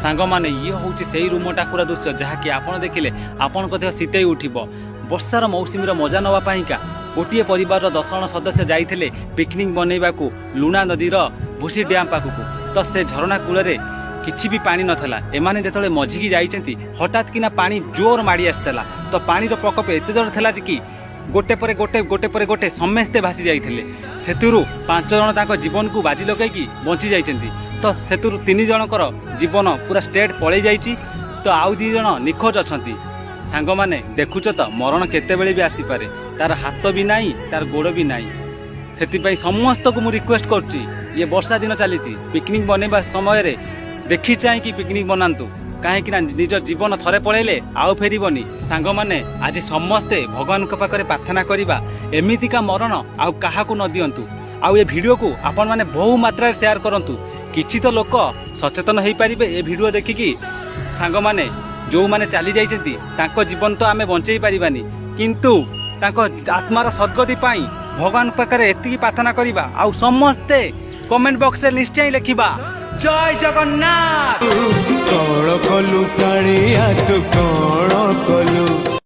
ସାଙ୍ଗମାନେ, ଇଏ ହେଉଛି ସେଇ ରୁମ ଟାକୁରା ଦୃଶ୍ୟ, ଯାହାକି ଆପଣ ଦେଖିଲେ ଆପଣଙ୍କ ଦେହ ଶୀତେଇ ଉଠିବ। ବର୍ଷାର ମୌସୁମୀର ମଜା ନେବା ପାଇଁକା ଗୋଟିଏ ପରିବାରର 10 ଜଣ ସଦସ୍ୟ ଯାଇଥିଲେ ପିକନିକ୍ ବନେଇବାକୁ ଲୁଣା ନଦୀର ଭୁସି ଡ୍ୟାମ୍ ପାଖକୁ। ତ ସେ ଝରଣା କୂଳରେ କିଛି ବି ପାଣି ନଥିଲା। ଏମାନେ ଯେତେବେଳେ ମଝିକି ଯାଇଛନ୍ତି, ହଠାତ୍ କିନା ପାଣି ଜୋର ମାଡ଼ି ଆସିଥିଲା। ତ ପାଣିର ପ୍ରକୋପ ଏତେ ଜୋର ଥିଲା ଯେ କି ଗୋଟେ ପରେ ଗୋଟେ, ଗୋଟେ ପରେ ଗୋଟେ ସମସ୍ତେ ଭାସି ଯାଇଥିଲେ। ସେଥିରୁ 5 ଜଣ ତାଙ୍କ ଜୀବନକୁ ବାଜି ଲଗେଇକି ବଞ୍ଚି ଯାଇଛନ୍ତି। ତ ସେଥିରୁ 3 ଜଣଙ୍କର ଜୀବନ ପୁରା ଷ୍ଟ୍ରେଟ୍ ପଳେଇ ଯାଇଛି, ତ ଆଉ 2 ଜଣ ନିଖୋଜ ଅଛନ୍ତି। ସାଙ୍ଗମାନେ, ଦେଖୁଛ ତ, ମରଣ କେତେବେଳେ ବି ଆସିପାରେ। ତାର ହାତ ବି ନାହିଁ, ତାର ଗୋଡ଼ ବି ନାହିଁ। ସେଥିପାଇଁ ସମସ୍ତଙ୍କୁ ମୁଁ ରିକ୍ୱେଷ୍ଟ କରୁଛି, ଇଏ ବର୍ଷା ଦିନ ଚାଲିଛି, ପିକନିକ୍ ବନେଇବା ସମୟରେ ଦେଖି ଚାହିଁକି ପିକନିକ୍ ବନାନ୍ତୁ, କାହିଁକି ନା ନିଜ ଜୀବନ ଥରେ ପଳେଇଲେ ଆଉ ଫେରିବନି। ସାଙ୍ଗମାନେ, ଆଜି ସମସ୍ତେ ଭଗବାନଙ୍କ ପାଖରେ ପ୍ରାର୍ଥନା କରିବା, ଏମିତିକା ମରଣ ଆଉ କାହାକୁ ନ ଦିଅନ୍ତୁ। ଆଉ ଏ ଭିଡ଼ିଓକୁ ଆପଣମାନେ ବହୁ ମାତ୍ରାରେ ସେୟାର କରନ୍ତୁ, କିଛି ତ ଲୋକ ସଚେତନ ହେଇପାରିବେ ଏ ଭିଡ଼ିଓ ଦେଖିକି। ସାଙ୍ଗମାନେ, ଯେଉଁମାନେ ଚାଲି ଯାଇଛନ୍ତି ତାଙ୍କ ଜୀବନ ତ ଆମେ ବଞ୍ଚେଇ ପାରିବାନି, କିନ୍ତୁ ତାଙ୍କ ଆତ୍ମାର ସଦ୍ଗତି ପାଇଁ ଭଗବାନଙ୍କ ପାଖରେ ଏତିକି ପ୍ରାର୍ଥନା କରିବା। ଆଉ ସମସ୍ତେ କମେଣ୍ଟ ବକ୍ସରେ ନିଶ୍ଚୟ ଲେଖିବା ଜୟ ଜଗନ୍ନାଥ। କଣ କଲୁ କାଳିଆ, ତୁ କଣ କଲୁ?